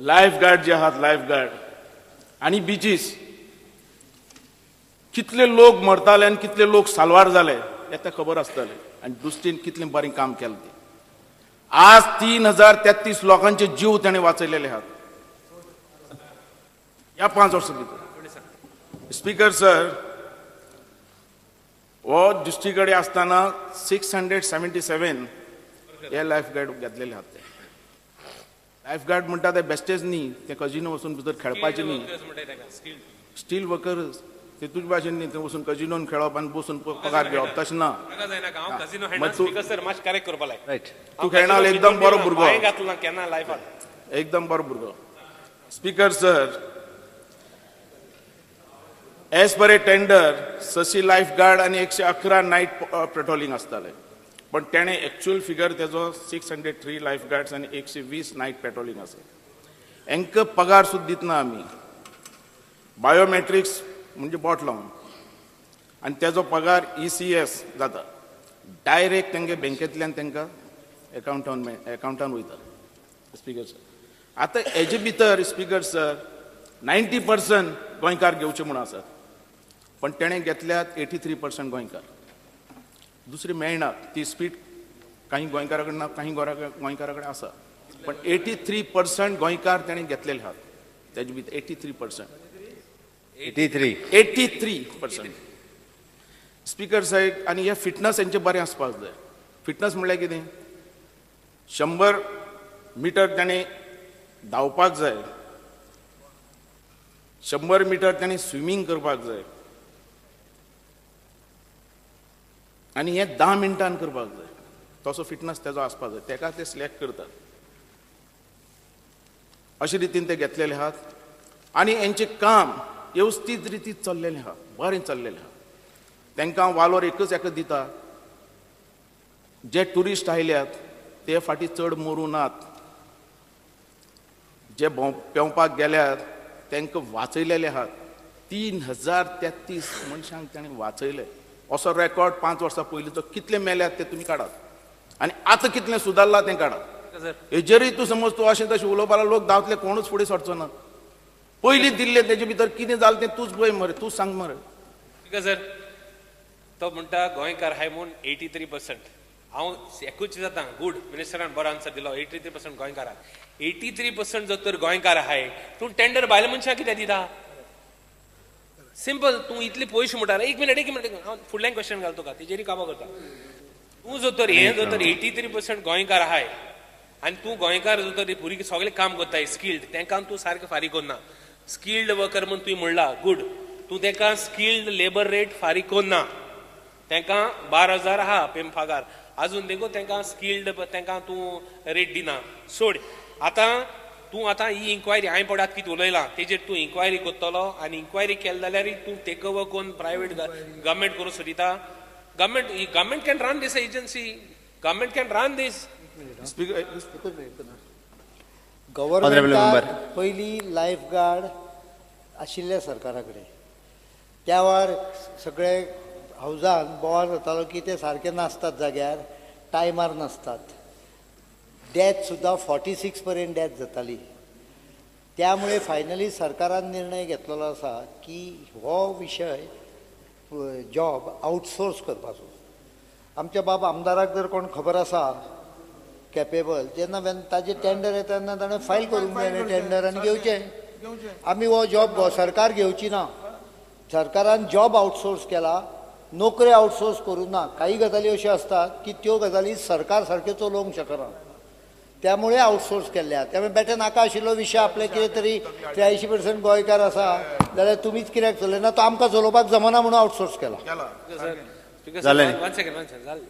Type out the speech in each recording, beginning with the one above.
Life guard जे आहात, life guard आनी बिचीस, कितले लोक मरताले आनी कितले लोक साल्वार जाले हे ते खबर आसताले. आनी दुसरीन कितलें बरें काम केलें तें. आज 3033 लोकांचे जीव ताणें वाचयलेले आहात ह्या 5 वर्सां भितर. स्पीकर सर, हो डिस्ट्रिक्ट कडेन आसतना 677 हे लायफ गार्ड घेतलेले आहात. ते लायफ गार्ड म्हणटा ते बेस्टेच न्ही, ते कजिनो वचून भितर खेळपाचे न्ही. स्टील वर्कर ते तुजे भाशेन न्ही, ते वचून कजिनोन खेळप आनी बसून पगार घेवप तशें ना. नाका जायना हांव कजिनो मग तू- स्पीकर सर, मातशें करेक्ट करपा लाय. रायट. तू खेळणार एकदम बरो भुरगो. हांवें घातलो ना केन्ना लायफान. एकदम बरो भुरगो. Speaker sir, as per a tender 600 life guard आनी 111 नायट पेट्रोलिंग आसताले, पण तेणें एक्चुअल फिगर तेजो 603 लायफ गार्ड्स आनी 120 नायट पेट्रोलिंग आसा. हांकां पगार सुद्दां दितना आमी बायोमॅट्रिक्स म्हणजे बोट लावन, आनी तेजो पगार ECS जाता डायरेक्ट तेंगे बँकेंतल्यान तांकां एकावंटान वयता. स्पीकर सर, आतां हेजे भितर स्पीकर सर, 90% गोंयकार घेवचे म्हूण आसात, पण तेणें घेतल्यात 83% गोंयकार. दुसरी मेळना ती स्पीड काही गोंयकारा कडेन ना, काही गोंयकारा कडेन आसा, पण 83% गोंयकार तेणें घेतलेले आहात तेजे भितर 83%. 83. 83%, स्पीकर साहेब. आनी हे फिटनस हेंचें बरें आसपाक जाय. फिटनस म्हणल्यार कितें? 100 मिटर ताणें धांवपाक जाय, 100 मिटर ताणें स्विमींग करपाक जाय आनी हें 10 मिनटान करपाक जाय. तसो फिटनस तेजो आसपाक जाय, तेका ते सिलेक्ट करतात. अशे रितीन ते घेतलेले आहात आनी हेंचें काम वेवस्थीत रितीन चल्लेलें आहा, बरें चल्लेलें आहा. तांकां वालोर एकच एका दिता, जे ट्युरिस्ट आयल्यात ते फाटीं चड मरूं नात, जे पेंवपाक गेल्यात तांकां वाचयलेले आहात. 3033 मनशांक ताणें वाचयले असो रेकॉर्ड 5 वर्सां पयलींचो. कितले मेल्यात ते तुमी काडात आनी आतां कितलें सुदारलां तें काडात. सर, हेजेरूय तूं समज तूं अशें तशें उलोवपाक लोक धांवतले, कोणूच फुडें सरचो ना. पयलीं दिल्लें तेजे भितर कितें जालें तें तूंच पळय मरे, तूंच सांग मरे. स्पीकर सर, तो म्हणटा गोंयकार हाय म्हूण 83%. हांव एकूच जाता, गूड, मिनिस्टरान बरो आन्सर दिलो. 83% गोंयकार आहात. 83% जर तर गोंयकार आहाय, तूं टेंडर बायल मनशां कित्याक दिता? सिंपल. तूं इतले पयशे म्हणटा. एक मिनट, एक मिनट, हांव फुडल्यान क्वेश्चन घालतो तुका, तेजेरय कामां करता. तूं जर तर हें जर तर 83% गोंयकार आहाय आनी तूं गोंयकार जर तर भुरगीं सगळें काम करताय स्किल्ड, तांकां तूं सारकें फारीक करना. स्किल्ड वर्कर म्हूण तुवें म्हणला, गूड. तूं तांकां स्किल्ड लेबर रेट फारीक करना. तांकां 12,000 आहा पेम पगार, आजून देखून तांकां स्किल्ड तांकां तूं रेट दिना. सोड, आतां तूं आतां ही इन्क्वायरी हांवें पळय आतां कितें उलयलां तेजेर तूं इन्क्वायरी करतलो आनी इन्क्वायरी केली जाल्यार तूं टेक ओवर करून प्रायवेट गव्हर्मेंट करूंक सोदिता. Government can run this agency, government can run this. Speaker गव्हर्मेंटाक पयलीं लायफ गार्ड आशिल्ले सरकारा कडेन, त्या वेळार सगळे हावजान बोवाळ जातालो की ते सारके नासतात जाग्यार, टायमार नासतात. डेथ सुद्दां 46 पर्यंत डेथ जाताली. त्यामुळे फायनली सरकारान निर्णय घेतलेलो आसा की हो विशय जॉब आउटसोर्स करपाचो. आमच्या बाब आमदाराक जर कोण खबर आसा कॅपेबल, जेन्ना ताजें टेंडर येता तेन्ना ताणें फायल करूंक जाय टेंडर आनी घेवचें. आमी हो जॉब सरकार घेवची ना. सरकारान जॉब आउटसोर्स केला, नोकरी आउटसोर्स करूं ना. काही गजाली अश्यो आसतात की त्यो गजाली सरकार सारक्यो चलोवंक शकना, त्यामुळे आउटसोर्स केल्ले आहा. त्यामुळे बेठे नाका आशिल्लो विशय आपले कितें तरी 83% गोंयकार आसा जाल्यार तुमीच कित्याक चलयना, तो आमकां चलोवपाक जमना म्हणून आउटसोर्स केला. जालें. वन सेकंड, वन सेकंड, जालें.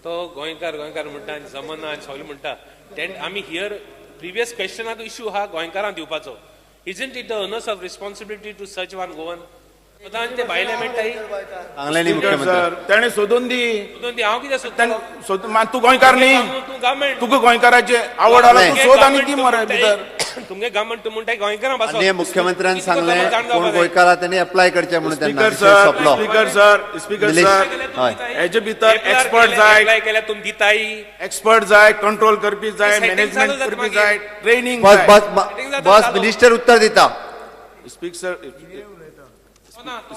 तो गोंयकार गोंयकार म्हणटा आनी जमना आनी सगळें म्हणटा. आमी here previous क्वेश्चनाक इशू आहा गोंयकारांक दिवपाचो. Isn't it the onus of responsibility to search one Goan? आनी ते भायले मेळटाय. सांगलें न्ही मुख्यमंत्री. सर, तेणें सोदून दी. सोदून दी. हांव कितें सोदतलो? तूं गोंयकार न्ही? तूं गव्हर्मेंट. तुका गोंयकाराचे आवड आला, तूं सोद आनी दी मरे भितर. तुमगे गव्हर्मेंट तूं म्हणटाय गोंयकारां बसो. माननीय मुख्यमंत्र्यान सांगलें कोण गोंयकार आहा तेणी एप्लाय करचें म्हणून तेन्ना स्पीकर विशय सर, सोंपलो. Speaker sir, speaker Nilesh, sir, हय. हेजे भितर एक्सपर्ट जाय, एप्लाय केल्यार तुमी दिताय. एक्सपर्ट जाय, कंट्रोल करपी जाय, सेटिंग मॅनेजमेंट चालू जाता करपी मागीर. जाय, ट्रेनिंग बस जाय. बस जाता बस चालू. मिनिस्टर उत्तर दिता. स्पीकर सर,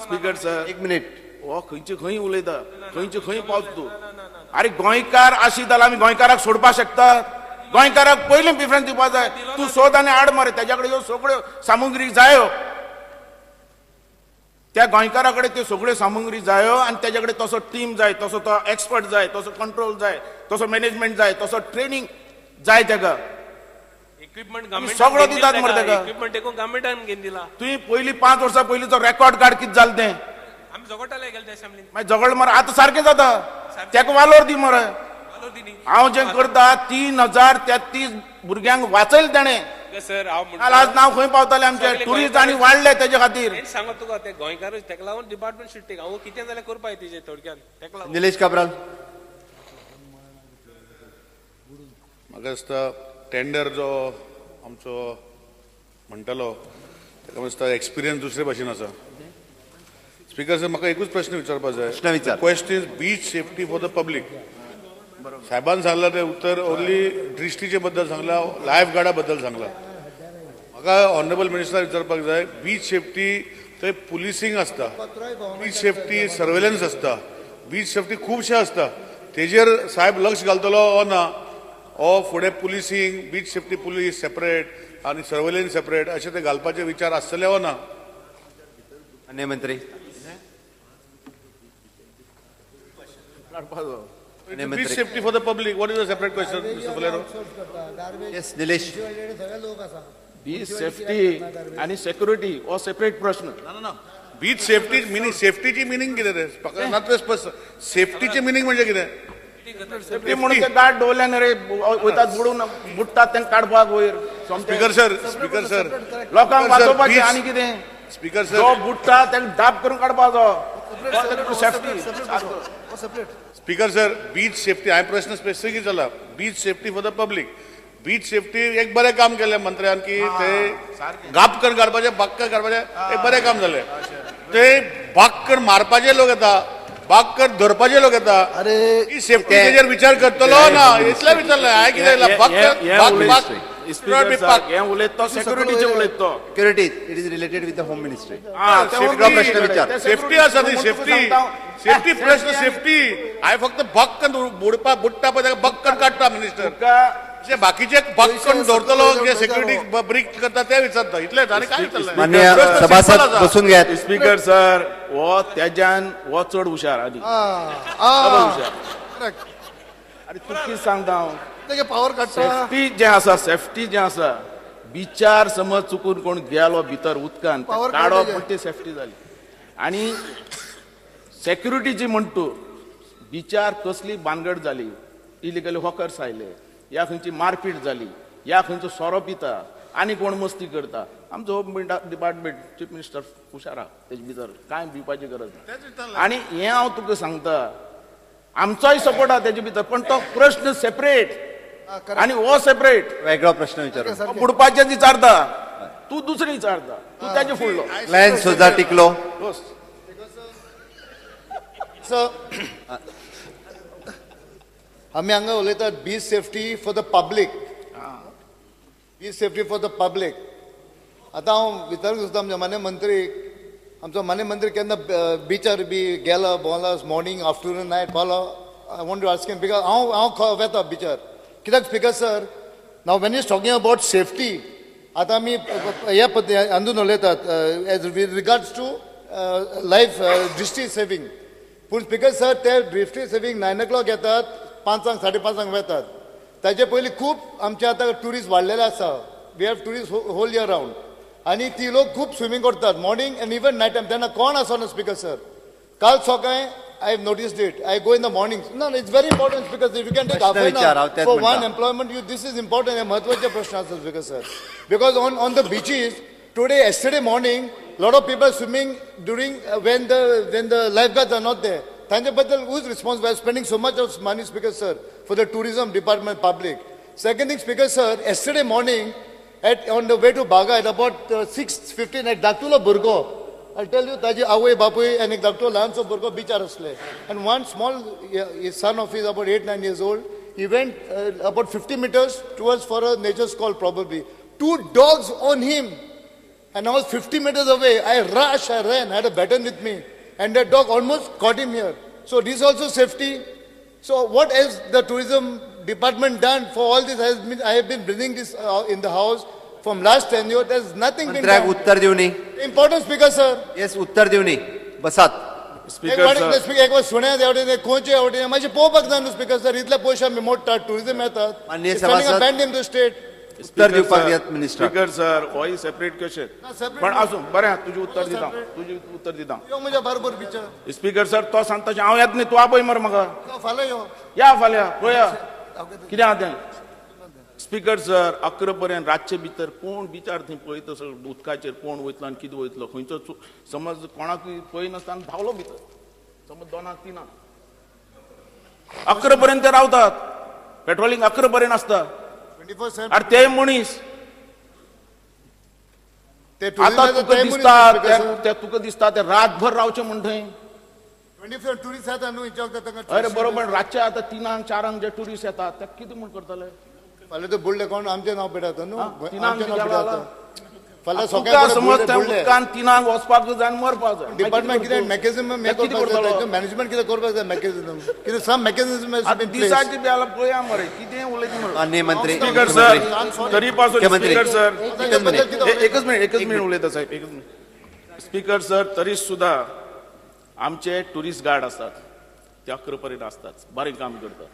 स्पीकर सर, एक मिनिट. हो खंयचे खंय उलयता, खंयचे खंय पावता तूं. अरे गोंयकार आशी जाल्यार आमी गोंयकाराक सोडपाक शकता? गोंयकाराक पयलीं प्रिफरन्स दिवपा जाय. तूं सोद आनी हाड मरे, तेज्या कडेन ह्यो सगळ्यो सामुग्री जायो. त्या गोंयकारा कडेन त्यो सगळ्यो सामुग्री जायो आनी तेज्या कडेन तसो टीम जाय, तसो तो एक्सपर्ट जाय, तसो कंट्रोल जाय, तसो मॅनेजमेंट जाय, तसो ट्रेनींग जाय तेका. इक्विपमेंट गव्हर्मेंट सगळो दितात मरे तेका. इक्विपमेंट एकूण गव्हर्मेंटान घेवन दिला. तुवें पयलीं 5 वर्सां पयलींचो रेकॉर्ड काड कितें जालें तें. आमी झगडटाले गेले त्या असेंब्लीन. मागीर झगड मरे आतां सारकें जाता, तेका वालोर दी मरे. हांव जें करता 3033 भुरग्यांक वाचयलें तेणें. सर हांव काल आज नांव खंय पावतालें आमचें, ट्युरिस्ट आनी वाडले तेजे खातीर. सांगत तुका ते गोंयकारूच तेका लागून डिपार्टमेंट should take. हांव कितें जाल्यार करपाक तेजें थोडक्यान तेका लागून. निलेश काब्राल. म्हाका दिसता टेंडर जो आमचो म्हणटालो ताका दिसता एक्सपिरियन्स दुसरे भाशेन आसा. स्पीकर सर, म्हाका एकूच प्रश्न विचारपाक जाय. प्रश्न विचार. Question is beach safety for the public. साहेबान सांगला ते उत्तर ओनली ड्रिस्टीचे बद्दल सांगला, लायफ गार्डा बद्दल सांगला. म्हाका ऑनरेबल मिनिस्टर विचारपाक जाय, बीच सेफ्टी थंय पुलिसींग आसता, बीच सेफ्टी सर्वेलन्स आसता, बीच सेफ्टी खुबशें आसता, तेजेर साहेब लक्ष घालतलो ओ ना? ओ फुडें policing, beach safety police separate आनी सर्वेलन्स सेपरेट अशें ते घालपाचे विचार आसतले ओ ना? माननीय मंत्री. Beach safety for the public, what is a separate question mister Faleiro? Yes Nilesh. Beach safety आनी सेक्युरिटी हो सेपरेट प्रश्न. ना ना, बीच सेफ्टी मिनींग, सेफ्टीची मिनींग कितें तें म्हाका ना तें स्पश्ट. सेफ्टीचें मिनींग म्हणजे कितें? सेफ्टी म्हणून ते गार्ड दवरल्या न्ही रे, वयतात बुडून बुडटात तांकां काडपाक वयर. स्पीकर सर, स्पीकर सर, लोकांक वाचोवपाचें आनी कितें. स्पीकर जो सर, बुडटा ताका दाब करून काडपाचो. Safety. Speaker sir, beach safety हांवें प्रश्न स्पेसिफीक जाला. Beach safety for the public, beach safety एक बरें काम केलें मंत्र्यान की ते गापकर काडपाचें, बाक्कर काडपाचें एक बरें काम जालें. ते बाक्कर मारपाचे लोक येता, बाक्कर धरपाचे लोक येता. ही सेफ्टीचेर विचार करतलो ना? इतलें विचारलें हांवें. कितें बाक्कर बाक बाक स्पीकर, हें उलयत तो सेक्युरिटीचें उलयत तो. Security it is related with the home ministry. प्रश्न विचार. सेफ्टी आसा ती, सेफ्टी सेफ्टी प्रश्न सेफ्टी. हांवें फक्त बक्कन बुडपा बुडटा पळय ताका बक्कन काडटा मिनिस्टर, जे बाकीचे बक्कन दवरतलो जे सेक्युरिटी ब्रीक करता ते विचारता. इतलेंच आनी काय विचारलें. माननीय सभासद बसून घेयात. स्पीकर सर, हो तेज्यान हो चड हुशार आदी, हुशार. अरे तूं कितें सांगता हांव, पावर काडटा. सेफ्टी जें आसा, सेफ्टी जें आसा, बिचार समज चुकून कोण गेलो भितर उदकान काडप म्हण ती सेफ्टी जाली. आनी सेक्युरिटीची म्हण तूं, बिचार कसली भानगड जाली, इलिगल हॉकर्स आयले, या खंयची मारपीट जाली, या खंयचो सोरो पिता आनी कोण मस्ती करता, आमचो होम डिपार्टमेंट चीफ मिनिस्टर हुशार आहा, तेजे भितर कांय भिवपाची गरज ना. आनी हें हांव तुका सांगता, आमचोय सपोर्ट आहा तेजे भितर, पण तो प्रश्न सेपरेट आनी हो सेपरेट. वेगळो प्रश्न विचार. बुडपाचें विचारता तूं, दुसरें विचारता तूं, तेजे फुडलो. ग्लॅन सोजा टिकलो. आमी हांगा उलयतात beach safety for the public, beach safety for the public. आतां हांव विचारूंक सोदता आमच्या मान्य मंत्रीक, आमचो मान्य मंत्री केन्ना बिचार बी गेलो भोंवला, मॉर्निंग आफ्टरनून नायट पावलो? I want to ask him because हांव हांव वेता बिचार. कित्याक speaker sir, now when is talking about safety, आतां आमी ह्या पद्दती अंदून उलयतात as with regards to life दृश्टी सेवींग. पूण स्पीकर सर, ते दृश्टी सेवींग 9 o'clock येतात, 5 5:30 वेतात. ताजे पयलीं खूब आमचे आतां ट्युरिस्ट वाडलेले आसा. We have tourist whole year round आनी ती लोक खूब स्विमींग करतात morning and even night time. तेन्ना कोण आसना स्पीकर सर. काल सकाळीं I have noticed it. I go in the morning. No, it's very important because if you can take half an hour for one employment, you, this is important. हे महत्वाचे प्रश्न आसा speaker sir. Because on the beaches today, yesterday morning, lot of people swimming during when the life guards are not there. तांचे बद्दल who is responsible? Spending so much of money speaker sir for the tourism department public. Second thing speaker sir, yesterday morning at on the way to Baga at about 6:15 एक धाकटुलो भुरगो, I tell you, ताजी आवय बापूय आनी एक धाकटो ल्हानसो भुरगो बिचार आसले, and one small son of his about 8-9 years old, he went about 50 meters towards for a nature's call probably. 2 dogs on him, and I was 50 meters away. I rushed, I ran, I had a baton with me, and that dog almost caught him here. So this also safety. So what has the tourism department done for all this? I have been bringing this in the house from last tenure. There's nothing been done. उत्तर देऊ नये. Important speaker sir. Yes, उत्तर देऊ नये. बसात. Speaker एक वार सुण्या देवटेन खंयचे वटेन मातशें पळोवपाक जाय न्हू स्पीकर सर. इतले पयशे आमी मोडटात, टुरिजम येतात, बँड इन the state. उत्तर दिवपाक दियात मिनिस्टर. स्पीकर सर, होय सेपरेट क्वेश्चन, पण आसूं बरें, तुजें उत्तर दिता, तुजें उत्तर दिता. यो म्हज्या बरोबर पिक्चर. स्पीकर सर, तो सांगता हांव येत न्ही, तूं आपय मरे म्हाका. फाल्यां यो, या फाल्यां पळया कितें आहा तें. स्पीकर सर, 11 पर्यंत रातचे भितर कोण बिचार थंय पळयता सर, उदकाचेर कोण वयतलो आनी कितें वयतलो, खंयचो समज कोणाकूय पळयनासतना धांवलो भितर, समज 2-3 11 पर्यंत ते रावतात, पेट्रोलिंग 11 पर्यंत आसता. आरे ते मनीस आतां तुका दिसता, तुका दिसता ते रातभर रावचे म्हण थंय. अरे बरोबर, रातचे आतां 3-4 जे ट्युरिस्ट येतात ते कितें म्हूण करतले? फाल्यां ते बुडले कोण आमचें नांव पिडाता न्हू, 3 समज त्या उदकान 3 वचपाक जाय आनी मरपाक जाय. डिपार्टमेंट कितें मेकॅनिझम मॅनेजमेंट कितें करपाक जाय, मेकॅनिझम कितें सम मेकॅनिझम दिसाची बी जाल्यार पळया मरे कितें उलयता मरे. माननीय मंत्री स्पीकर सर, तरी पासून स्पीकर सर एकच मिनिट, एकच मिनिट उलयता साहेब, एकच मिनिट. स्पीकर सर, तरी सुद्दां आमचे ट्युरिस्ट गार्ड आसात, ते 11 पर्यंत आसतात, बरें काम करतात.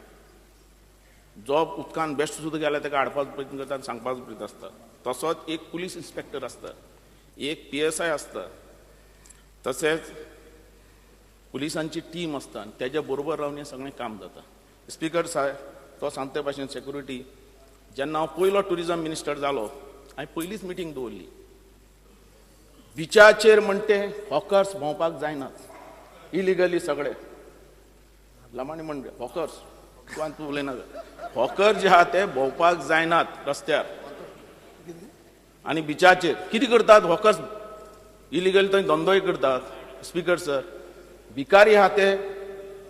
जो उदकान बेस्ट सुद्दां गेल्यार ताका हाडपाचो प्रयत्न करता आनी सांगपाचो प्रयत्न आसता. तसोच एक पुलीस इन्स्पेक्टर आसता, एक PSI आसता, तशेंच पुलिसांची टीम आसता आनी तेज्या बरोबर रावन हें सगळें काम जाता. स्पीकर साहेब, तो सांगते भाशेन सेक्युरिटी, जेन्ना हांव पयलो ट्युरिजम मिनिस्टर जालो, हांवें पयलीच मिटींग दवरली. बिचाचेर म्हणटे हॉकर्स भोंवपाक जायनात इलिगली, सगळे लमाणी म्हणजे हॉकर्स, तूं आनी तूं उलयना, हॉकर जे आहा ते भोंवपाक जायनात रस्त्यार आनी बिचाचेर. कितें करतात हॉकर्स इलिगली, थंय धंदोय करतात. स्पीकर सर, भिकारी आहा ते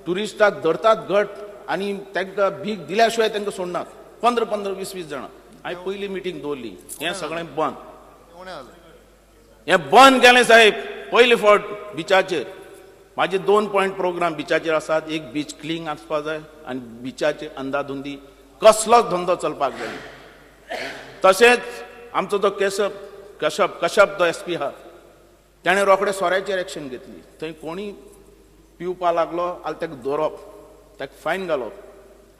ट्युरिस्टाक धरतात घट आनी तांकां भीक दिल्या शिवाय तांकां सोडनात. 15-15, 20-20 जाणां. हांवें पयली मिटींग दवरली, हें सगळें बंद, हें बंद केलें साहेब पयले फावट बिचाचेर. म्हाजे 2 पॉयंट प्रोग्राम बिचाचेर आसात. एक, बीच क्लीन आसपा जाय आनी बिचाचेर अंदाधुंदी कसलोच धंदो चलपाक जायना. तशेंच आमचो तो कश्यप तो SP आहा, ताणें रोखडे सोऱ्याचेर एक्शन घेतली. थंय कोणी पिवपा लागलो जाल्यार ताका दवरप, ताका फायन घालप,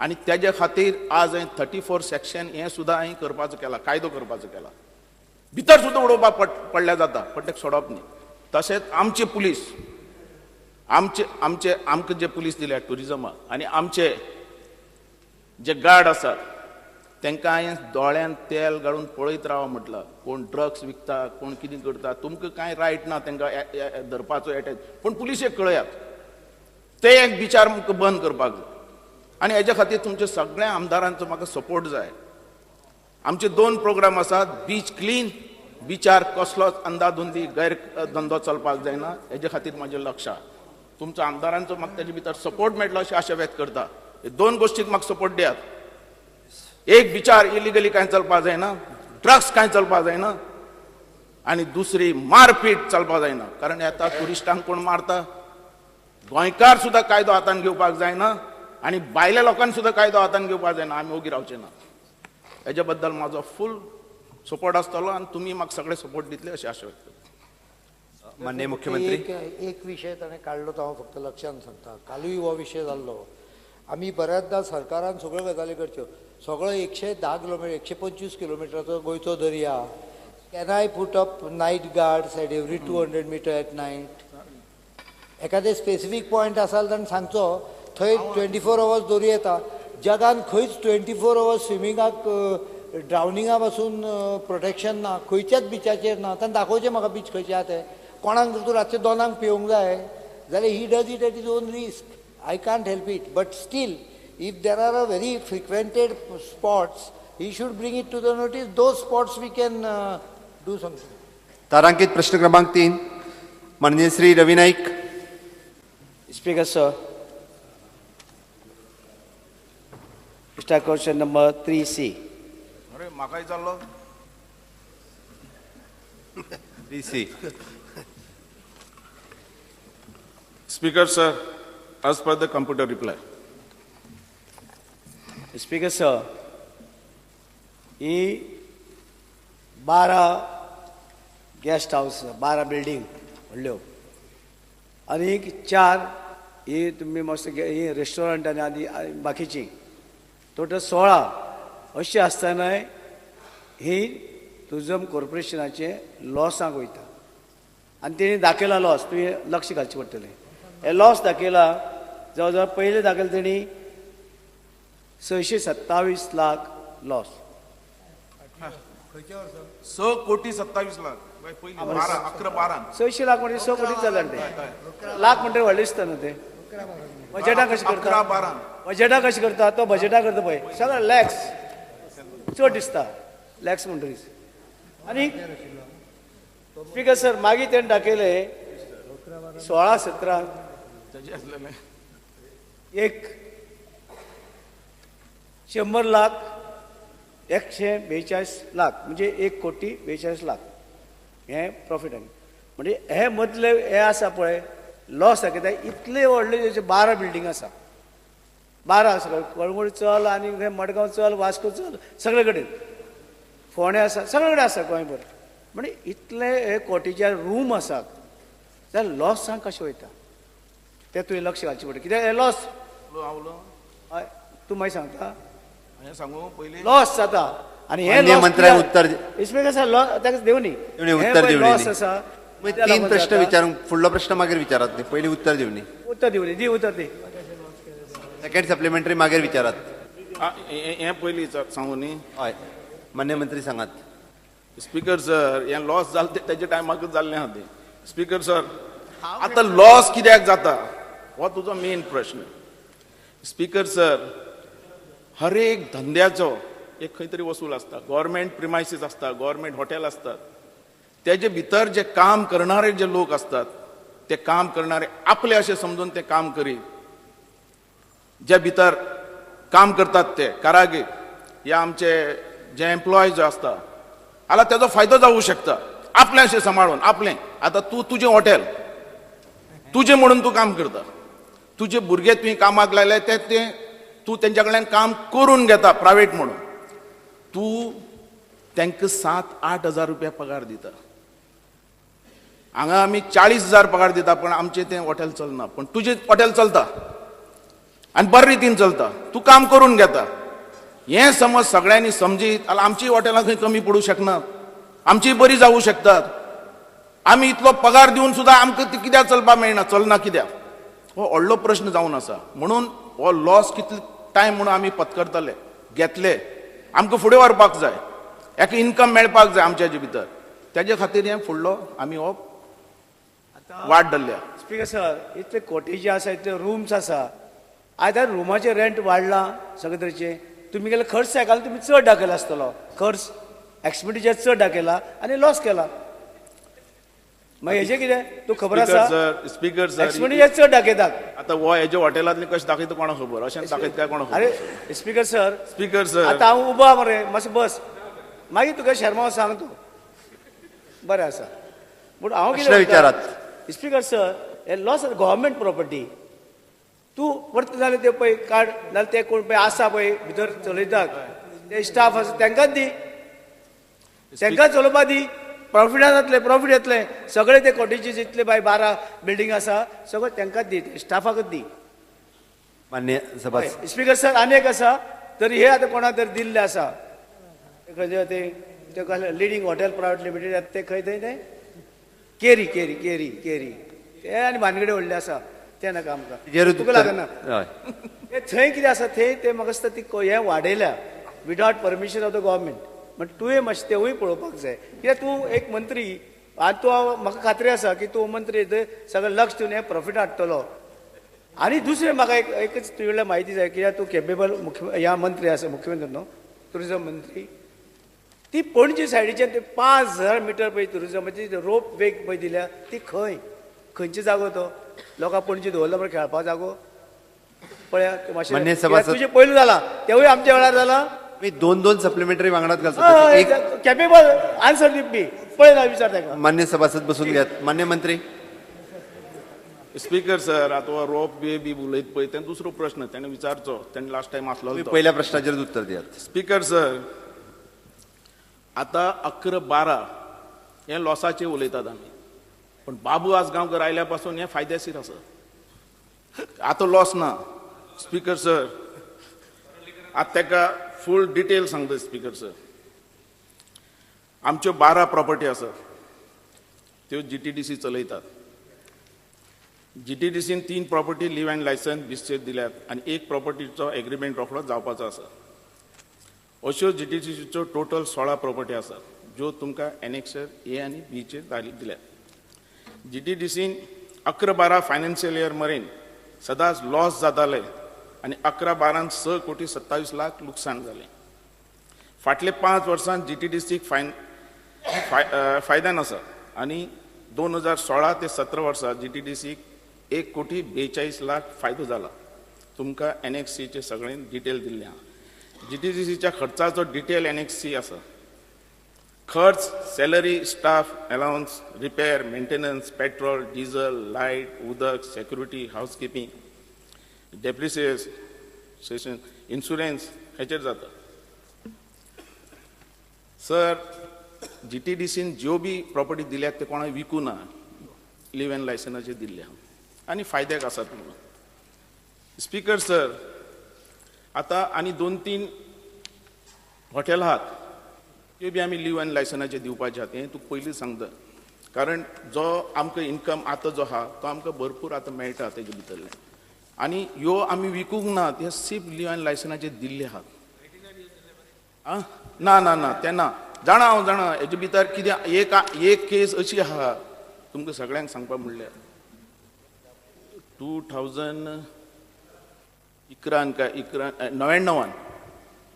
आनी तेजे खातीर आज हांवें 34 सेक्शन हें सुद्दां हांवें करपाचो केला, कायदो करपाचो केला. भितर सुद्दां उडोवपाक पडल्यार जाता, पण ताका सोडप न्ही. तशेंच आमचे पुलीस, आमचे आमचे आमकां जे पुलीस दिल्या ट्युरिजमाक आनी आमचे जे गार्ड आसात तांकां हांवें दोळ्यान तेल घालून पळयत राव म्हटलां. कोण ड्रग्स विकता, कोण कितें करता, तुमकां कांय रायट ना तांकां धरपाचो एटॅच, पूण पुलिशेक कळयात. ते एक विचार आमकां बंद करपाक जाय आनी हेज्या खातीर तुमच्या सगळ्या आमदारांचो म्हाका सपोर्ट जाय. आमचे 2 प्रोग्राम आसात, बीच क्लीन, बिचार कसलोच अंदाधुंदी गैर धंदो चलपाक जायना, हेजे खातीर म्हाजें लक्ष आहा. तुमचो आमदारांचो म्हाका तेजे भितर सपोर्ट मेळटलो अशी आशा व्यक्त करता. 2 गोश्टीक म्हाका सपोर्ट दियात. एक, बिचार इलिगली कांय चलपाक जायना, ड्रग्स कांय चलपाक जायना, आनी दुसरी मारपीट चलपाक जायना. कारण आतां ट्युरिस्टांक कोण मारता, गोंयकार सुद्दां कायदो हातान घेवपाक जायना आनी भायल्या लोकांक सुद्दां कायदो हातान घेवपाक जायना. आमी ओगी रावचे ना. हेजे बद्दल म्हाजो फूल सपोर्ट आसतलो आनी तुमी म्हाका सगळे सपोर्ट दितले अशी आशा व्यक्त करता. माननीय मुख्यमंत्री, एक विशय ताणें काडलो तो हांव फक्त लक्षान सांगता. कालूय हो विशय जाल्लो. आमी बऱ्याचदा सरकारान सगळ्यो गजाली करच्यो, सगळो 110 किलोमिटर, 125 किलोमिटराचो गोंयचो दर्या. Can I put up night guards at every 200 meter at night? एखादे स्पेसिफीक पॉयंट आसा जाल्यार सांगचो, थंय 24 अवर्स दवरूं येता. जगान खंयच 24 अवर्स स्विमिंगाक ड्रावनिंगा पासून प्रोटेक्शन ना, खंयच्याच बिचाचेर ना. ताणें दाखोवचें म्हाका बीच खंयचे आहा ते. कोणाक जर तूं रातचे 2 पिवंक जाय जाल्यार he does it at his own risk. I can't help it, but still if there are a very frequented spots He should bring it to the notice. Those spots we can do something. तारांकित प्रश्न क्रमांक 3, माननीय Shri Ravi Naik. Speaker sir, star question number 3C. अरे म्हाकाय जाल्लो 3C. Speaker sir, as per the computer reply. Speaker sir, he 12 guest house, 12 building व्हडल्यो आनी 4 ही तुमी मस्त ही रेस्टॉरंट आनी बाकीची टोटल 16 अशें आसतनाय ही टुरिजम कॉर्पोरेशनाचे लॉसांक वयता आनी तेणी दाखयला लॉस. तुवें लक्ष घालचें पडटलें. हे लॉस दाखयला जवळ जवळ पयलें दाखयलें तेणी 627 लाख लॉस. 6 कोटी 27 लाख. 11-12 600 लाख म्हणजे 6 कोटी जालें ते. लाख म्हणटा व्हडलें दिसता न्हू ते. बजेटा कशें करता, बजेटा कशें करता तो बजेटा करता पळय सगळें लॅक्स चड दिसता, लॅक्स म्हणटरीच. आनी स्पीकर सर मागीर तेणें दाखयलें 16-17 एक 100 लाख 142 लाख म्हणजे 1 कोटी 42 लाख हे प्रॉफिट. आनी म्हणजे हे मदले हे आसा पळय लॉस दाखयता. इतले व्हडले जशे 12 बिल्डींग आसा, 12 आसा, कळंगूट चल आनी मडगांव चल, वास्को चल, सगळे कडेन फोंडें आसा, सगळे कडेन आसा गोंयभर. म्हणजे इतले हे कोटीचे रूम आसात जाल्यार लॉसांक कशें वयता तें तुवें लक्ष घालचें पडटा. कित्याक हे लॉस हय तूं मागीर सांगता लॉस जाता आनी हे मंत्र्यांक उत्तर स्पीकर सर लॉस ताका दिवनी लॉस आसा. 3 प्रश्न विचारूंक, फुडलो प्रश्न मागीर विचारात न्ही, पयलीं उत्तर दिवनी. उत्तर दिवनी दी, उत्तर दी. सेकंड सप्लिमेंटरी मागीर विचारात. हें पयलीं सांगू न्ही. हय मान्य मंत्री सांगात. स्पीकर सर हें लॉस जालें तें तेज्या टायमाकूच जाल्लें आहा तें. स्पीकर सर आतां लॉस कित्याक जाता हो तुजो मेन प्रश्न. स्पीकर सर हर एक धंद्याचो एक खंय तरी वसूल आसता, गव्हर्मेंट प्रिमायसीस आसता, गव्हर्मेंट हॉटेल आसतात, तेजे भितर जे काम करणारे जे लोक आसतात ते काम करणारे आपले अशें समजून ते काम करीत, जे भितर काम करतात ते कारागीर या आमचे जे एम्प्लॉय जे आसता जाल्यार तेजो फायदो जावूं शकता आपलें अशें सांबाळून आपलें. आतां तूं तुजें हॉटेल तुजें म्हणून तूं काम करता, तुजे भुरगे तुवें कामाक लायले ते ते तूं तेंच्या कडल्यान काम करून घेता प्रायवेट म्हणून, तूं तांकां 7-8 हजार रुपया पगार दिता. हांगा आमी 40 हजार पगार दिता पण आमचें तें हॉटेल चलना, पण तुजें हॉटेल चलता आनी बरे रितीन चलता, तूं काम करून घेता. हें समज सगळ्यांनी समजीत जाल्यार आमची हॉटेलां खंय कमी पडूं शकनात, आमची बरी जावूं शकतात. आमी इतलो पगार दिवन सुद्दां आमकां ती कित्याक चलपाक मेळना, चलना कित्याक, हो व्हडलो प्रश्न जावन आसा. म्हणून हो लॉस कितलो टायम म्हणून आमी पत्करतले घेतले, आमकां फुडें व्हरपाक जाय, एका इनकम मेळपाक जाय आमच्या हेजे भितर, तेजे खातीर हें फुडलो आमी हो वाट धरल्या. स्पीकर सर इतले कॉटेजी आसा, इतले रूम्स आसा, आतां रुमाचें रेंट वाडलां सगळे तरेचें. तुमी गेले खर्च दाखयला, तुमी चड दाखयला आसतलो खर्च, एक्सपेंडिचर चड दाखयला आनी लॉस केला. मागीर हेजें कितें तूं खबर आसा? स्पीकर सर एक्सपेंडिचर चड दाखयतात. आतां हो हेजे हॉटेलांतले कशें दाखयता कोणाक खबर, अशें दाखयता काय कोणाक खबर. अरे स्पीकर सर, स्पीकर सर आतां हांव उबो आहा मरे, मातशें बस, मागीर तुका शर्मा सांग तूं बरें आसा. पूण हांव कितें विचारात स्पीकर सर, हे लॉस गव्हर्मेंट प्रॉपर्टी तूं परत जाल्यार ते पळय काड, जाल्यार ते कोण पळय आसा पळय भितर चलयतात ते स्टाफ आसा तांकांच दी, तांकां चलोवपा दी, प्रॉफिटा जातलें, प्रॉफीट येतलें. सगळे ते कॉटेजीस इतले बाय 12 बिल्डींग आसा सगळें तांकांच दी, स्टाफाकच दी. मान्य सभासद स्पीकर सर आनी एक आसा, तर हे आतां कोणा तर दिल्लें आसा खंय ते कसलें लिडींग हॉटेल प्रायवेट लिमिटेड ते खंय थंय ते केरी केरी केरी केरी ते आनी भानगडे व्हडले आसा ते नाका आमकां, तुका लागना. ते थंय कितें आसा थंय ते म्हाका दिसता ती हें वाडयल्या without permission of the government. म्हण तुवें मातशें तेवूय पळोवपाक जाय, कित्याक तूं एक मंत्री आनी तूं म्हाका खात्री आसा की तूं मंत्री सगळें लक्ष दिवन हें प्रॉफीट हाडटलो. आनी दुसरें म्हाका एक एकच तुजे कडल्यान म्हायती जाय, कित्याक तूं केपेबल मुख्य ह्या मंत्री आसा, मुख्यमंत्री न्हू. टुरिजम मंत्री. ती पणजी सायडीच्यान ते 5000 मिटर पळय टुरिजमाची रोप वे पळय दिल्या ती खंय खंयचे जागो तो लोकां पणजी दवरला म्हण खेळपा जागो पळया मातशें तुजें पयलू जाला तेवूय आमच्या वेळार जाला. मी दोन दोन सप्लिमेंटरी वांगडात घालता. एक कॅपेबल आन्सर दिवपी पळय ना विचार ताका. मान्य सभासद बसून घेयात. मान्य मंत्री. स्पीकर सर आतां रोप वे बी उलयत पळय तें दुसरो प्रश्न तेणें विचारचो तेणें लास्ट टायम आसलो. पयल्या प्रश्नाचेर उत्तर दियात. स्पीकर सर आतां 11-12 हें लॉसाचें उलयतात आमी, पण बाबू आजगांवकर आयल्या पासून हें फायदेशीर आसा. आतां लॉस ना. स्पीकर सर आतां ताका फूल डिटेल सांगता. स्पीकर सर आमच्यो 12 प्रॉपर्टी आसात त्यो GTDC चलयतात. GTDCन 3 प्रॉपर्टी लिव्ह अँड लायसन्स बिस्चेर दिल्यात आनी 1 प्रॉपर्टीचो एग्रीमेंट रोखडो जावपाचो आसा. अश्यो GTDCच्यो टोटल 16 प्रॉपर्टी आसात ज्यो तुमकां एनेक्सर ए आनी बीचेर दिल्यात. GTDCन 11-12 फायनान्शियल इयर मरेन सदांच लॉस जाताले आनी 11-12 6 कोटी 27 लाख लुकसाण जालें. फाटले 5 वर्सां GTDCक फायद्यान आसा आनी 2016 ते 17 वर्सां GTDCक 1 कोटी 42 लाख फायदो जाला. तुमकां NXCचे सगळें डिटेल दिल्लें आहा. GTDCच्या खर्चाचो डिटेल NXC आसा. खर्च salary, staff allowance, repair, maintenance, petrol, diesel, light, उदक, सेक्युरिटी, हावसकिपींग, डेप्रिसिएशन, इन्शुरन्स हेचेर जाता. सर GTDCन ज्यो बी प्रॉपर्टी दिल्यात ते कोणाक विकू ना, लिव्ह अँड लायसनाचेर दिल्ले आहा आनी फायद्याक आसात म्हणून. स्पीकर सर आतां आनी 2-3 हॉटेल आहात त्यो बी आमी लिव्ह अँड लायसनाचेर दिवपाचे आहात हें तुका पयलीं सांगता, कारण जो आमकां इन्कम आतां जो आहा तो आमकां भरपूर आतां मेळटा तेजे भितरलें आनी ह्यो आमी विकूंक ना, ते सिर्फ लिव्ह अँड लायसनाचेर दिल्ले आहात. आं ना ना ना तें ना, जाणा हांव जाणा हेजे भितर कितें एक केस अशी आहा तुमकां सगळ्यांक सांगपा म्हणल्यार 2011 काय 99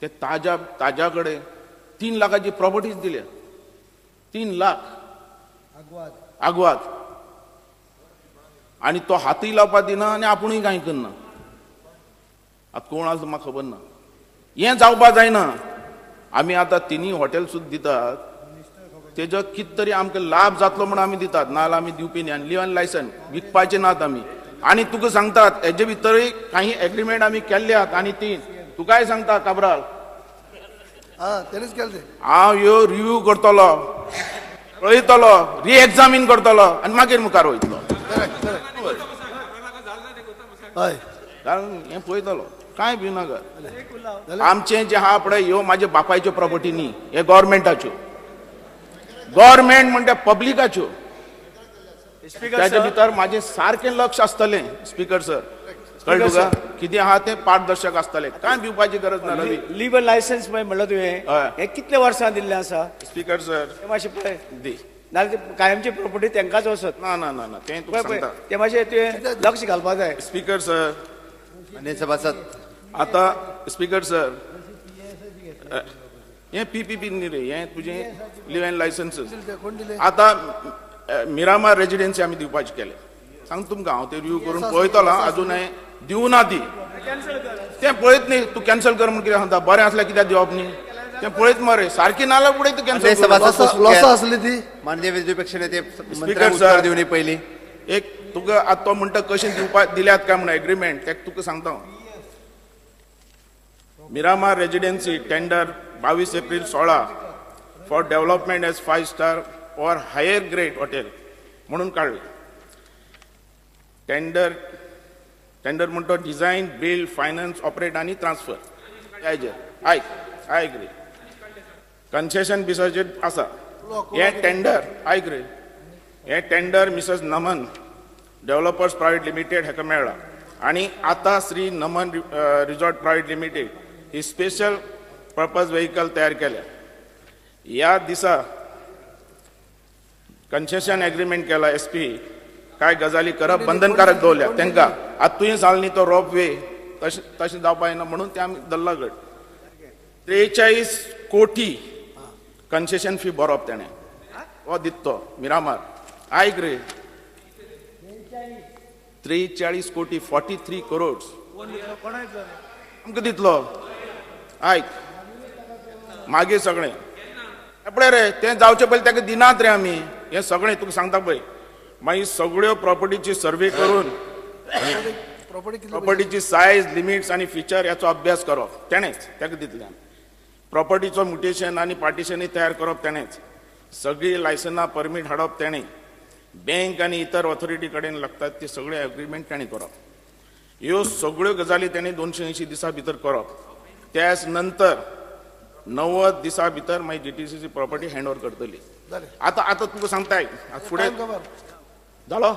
ते ताज्या कडेन 3 लाखाची प्रॉपर्टीज दिल्या. 3 लाख आगवाद आनी तो हातूय लावपा दिना आनी आपुणूय कांय करना. आतां कोण आसा म्हाका खबर ना. हें जावपा जायना. आमी आतां 3 हॉटेल सुद्दां दितात तेजो कित तरी आमकां लाभ जातलो म्हणून आमी दितात, नाजाल्यार आमी दिवपी न्ही. आनी लिव्ह अँड लायसन विकपाचें नात आमी. आनी तुका सांगतात हेजे भितरूय काही एग्रीमेंट आमी केल्ले आहात आनी 3 तुकाय सांगता काब्राल हांव ह्यो रिव्यू करतलो, पळयतलो, रिएक्जामीन करतलो आनी मागीर मुखार वयतलो. कारण हें पळयतलो कांय भिवनाका. आमचें जें आहा पळय ह्यो म्हाज्या बापायच्यो प्रॉपर्टी न्ही, हे गव्हर्मेंटाच्यो. गव्हर्मेंट म्हणटा पब्लिकाच्यो. ताच्या भितर म्हाजें सारकें लक्ष आसतलें. स्पीकर सर कळ्ळें तुका कितें आहा तें पारदर्शक आसतलें, कांय भिवपाची गरज ना. रवी लिव्ह लायसन्स म्हणलं तुवें हें कितले वर्सां दिल्लें आसा? स्पीकर सर मातशें पळय दी, नाजाल्यार कायमची प्रॉपर्टी तांकांच वचत. ना ना ना ना तें तुका सांगता, तें मातशें तुवें लक्ष घालपा जाय. स्पीकर सर मान्य सभासद आतां स्पीकर सर हें PPP न्ही रे, हें तुजें लिव्ह अँड लायसन्सीस. आतां मिरामार रेजिडेन्सी आमी दिवपाचें केलें. सांग तुमकां हांव तें रिव्यू करून पळयतलो. आजून हांवें दिवना ती, तें पळयत न्ही. तूं कॅन्सल कर म्हूण कितें सांगता, बरें आसल्यार कित्याक दिवप न्ही तें पळयत मरे, सारकी नाल्यार फुडें तूं कॅन्सल. लॉस आसली ती. माननीय विरोधी पक्ष नेते मंत्र्यांक उत्तर दिवनी पयलीं. एक तुका आतां तो म्हणटा कशें दिवपाक दिल्यात काय म्हणून एग्रीमेंट, तेका तुका सांगता हांव. Miramar residency tender 22 April 16 for development as 5 star or higher grade hotel म्हणून काडलें. टेंडर टेंडर म्हणतो डिझाईन, बिल्ड, फायनान्स, ऑपरेट आणि ट्रान्सफर. हेजेर आयक आयक रे, कन्सेशन बिसाचेर आसा हें टेंडर. आयक रे, हें tender Mrs Naman developers private limited हेका मेळ्ळा आनी आतां श्री नमन रिजॉर्ट प्रायव्हेट लिमिटेड ही स्पेशल पर्पज व्हेकल तयार केल्या. ह्या दिसा कन्सेशन एग्रीमेंट केला एस पी काय गजाली करप बंधनकारक दवरल्या तांकां. आतां तुवें सांगलें न्ही तो रोप वे तशें तशें जावपा जायना म्हणून ते आमी धरला गट. 43 कोटी कन्सेशन फी बरोवप तेणें हो दित तो मिरामार. आयक रे, 43 कोटी 43 करोड आमकां दितलो. आयक मागीर सगळें पळय रे, तें जावचें पयलीं ताका दिनात रे आमी. हें सगळें तुका सांगता पळय. मागीर सगळ्यो प्रॉपर्टीची सर्वे करून प्रॉपर्टीची सायज, लिमिट्स आनी फिचर ह्याचो अभ्यास करप तेणेच, ताका दितल्यान. प्रॉपर्टीचो म्युटेशन आनी पार्टिशनूय तयार करप तेणेच. सगळीं लायसनां परमीट हाडप तेणें. बँक आनी इतर ऑथॉरिटी कडेन लागतात ती सगळे एग्रीमेंट तेणें करप. ह्यो सगळ्यो गजाली तेणें 280 दिसां भितर करप. त्याच नंतर 90 दिसां भितर मागीर जीटीसीची प्रॉपर्टी हँड ओवर करतली. आतां आतां तुका सांगता फुडें जालो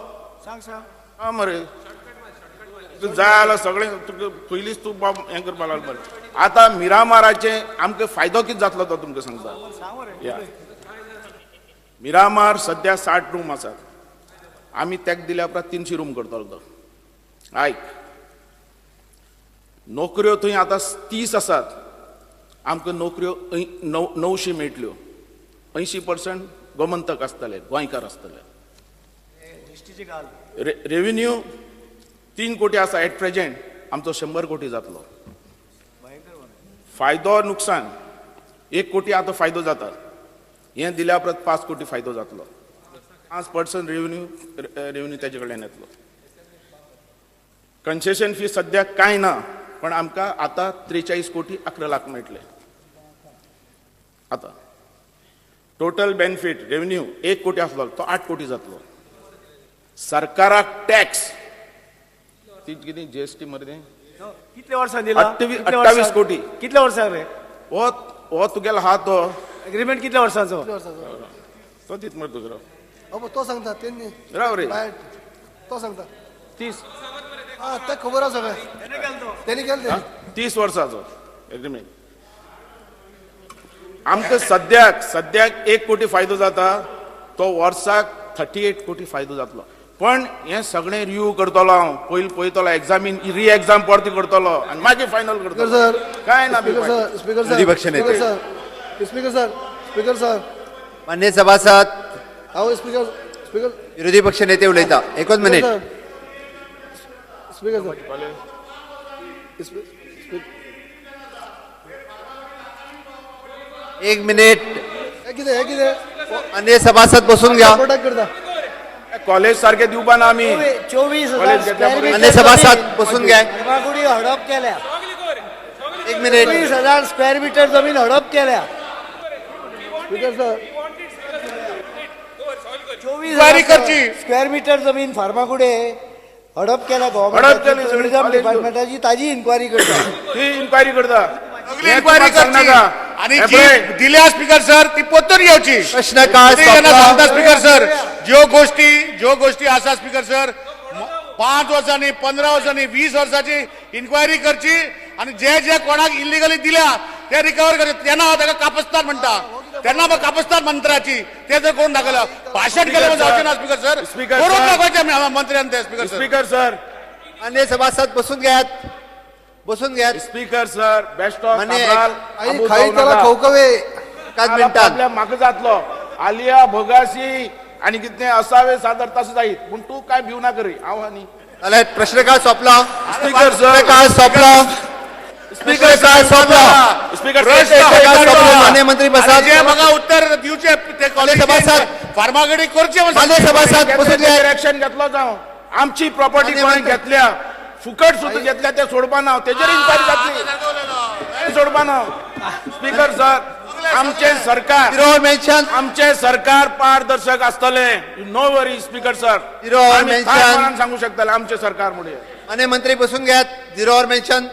हा मरे, जाय जाल्यार सगळें तुका पयलींच तूं बाब हें करपाक लागलो. आतां मिरामाराचें आमकां फायदो कितें जातलो तो तुमकां सांगता. या मिरामार सद्या 60 रूम आसात, आमी ताका दिल्या उपरांत 300 रूम करतलो तो. आयक, नोकऱ्यो थंय आतां 30 आसात, आमकां नोकऱ्यो 900 मेळटल्यो. 80% गोमंतक आसतले, गोंयकार आसतले. रेव्हेन्यू 3 कोटी आसा एट प्रेजेंट, आमचो 100 कोटी जातलो. फायदो नुकसान 1 कोटी आतां फायदो जाता, हें दिल्या उपरांत 5 कोटी फायदो जातलो. 5% रेव्हेन्यू तेजे कडल्यान येतलो. कन्सेशन फी सद्याक कांय ना, पण आमकां आतां 43 कोटी 11 लाख मेळटले. आतां टोटल बेनिफीट रेव्हेन्यू 1 कोटी आसलो तो 8 कोटी जातलो. सरकाराक टॅक्स ती कितें जीएसटी मरे कितले वर्सां दिला? 28 कोटी. कितल्या वर्सां रे हो हो तुगेलो हा तो एग्रीमेंट कितल्या वर्सांचो तो दीत मरे दुसरो तो सांगता तेन्नी राव रे तो सांगता 30 आं तें खबर आसा सगळें तेणी केलें 30 वर्साचो एग्रीमेंट. आमकां सद्याक सद्याक 1 कोटी फायदो जाता, तो वर्साक 38 कोटी फायदो जातलो. पण हें सगळें रिव्यू करतलो हांव, पयलीं पळयतलो, एग्जामीन री एग्जाम परती करतलो आनी मागीर फायनल करतलो. सर काय ना speaker sir speaker sir speaker sir मान्य सभासद हांव स्पीकर स्पीकर विरोधी पक्ष नेते उलयता. एकच मिनिट. स्पीकर सर एक मिनिट. कितें कितें मान्य सभासद बसून घ्या. करता कॉलेज सारखे दिवपा ना आमी 24,000 मान्य सभासद बसून घ्या. फर्मागुडी हडप केल्या. एक मिनिट. 24,000 स्क्वेअर मीटर जमीन हडप केल्या. स्पीकर सर 24,000 स्क्वेअर मीटर जमीन फार्मागुडे हडप केल्या. गव्हर्नमेंट टुरिझम डिपार्टमेंटाची ताजी इन्क्वायरी करता. ती इन्क्वायरी करता, इन्क्वायरी करची आणि जी दिल्या स्पीकर सर ती परतून घेवची. प्रश्न काळ सांगता स्पीकर सर, ज्यो गोष्टी आसा स्पीकर सर 5 वर्सांनी 15 वर्सांनी 20 वर्सांची इन्क्वायरी करची आणि जे जे कोणाक इलिगली दिल्या ते रिकवर करचे. तेन्ना हांव ताका कापस्तान म्हणटा, तेन्ना म्हाका कापस्तान मंत्र्याची ते जर कोण दाखयला भाशण केलें जावचें ना स्पीकर सर, करून दाखोवचें मंत्र्यान ते. स्पीकर सर स्पीकर सर मान्य सभासद बसून घेयात, बसून घेयात. स्पीकर सर बेस्ट ऑफ खवखवे एकाच मिनटान म्हाका जातलो. आलिया भोगासी आनी कितें असावे सादर तशें जायत, पूण तूं काय भिव ना करी. हांव आनी प्रश्नकाळ सोंपला. स्पीकर सर काळ सोंपला. स्पीकर काळ सोंपला. स्पीकर मान्य मंत्री बसात. जे म्हाका उत्तर दिवचें ते सभासद फार्मागडी करचें. मान्य सभासद बसून घेयात. एक्शन घेतलो जावं. आमची प्रॉपर्टी कोणी घेतल्या फुकट सुद्दां घेतल्या ते सोडपा ना, तेजेर इन्क्वायरी जातली, सोडपा ना. स्पीकर सर आमचे सरकार आमचे सरकार पारदर्शक आसतले. नो वरी स्पीकर सर, सांगू शकतले आमचे सरकार मुळे. मान्य मंत्री बसून घेयात. Zero our mention.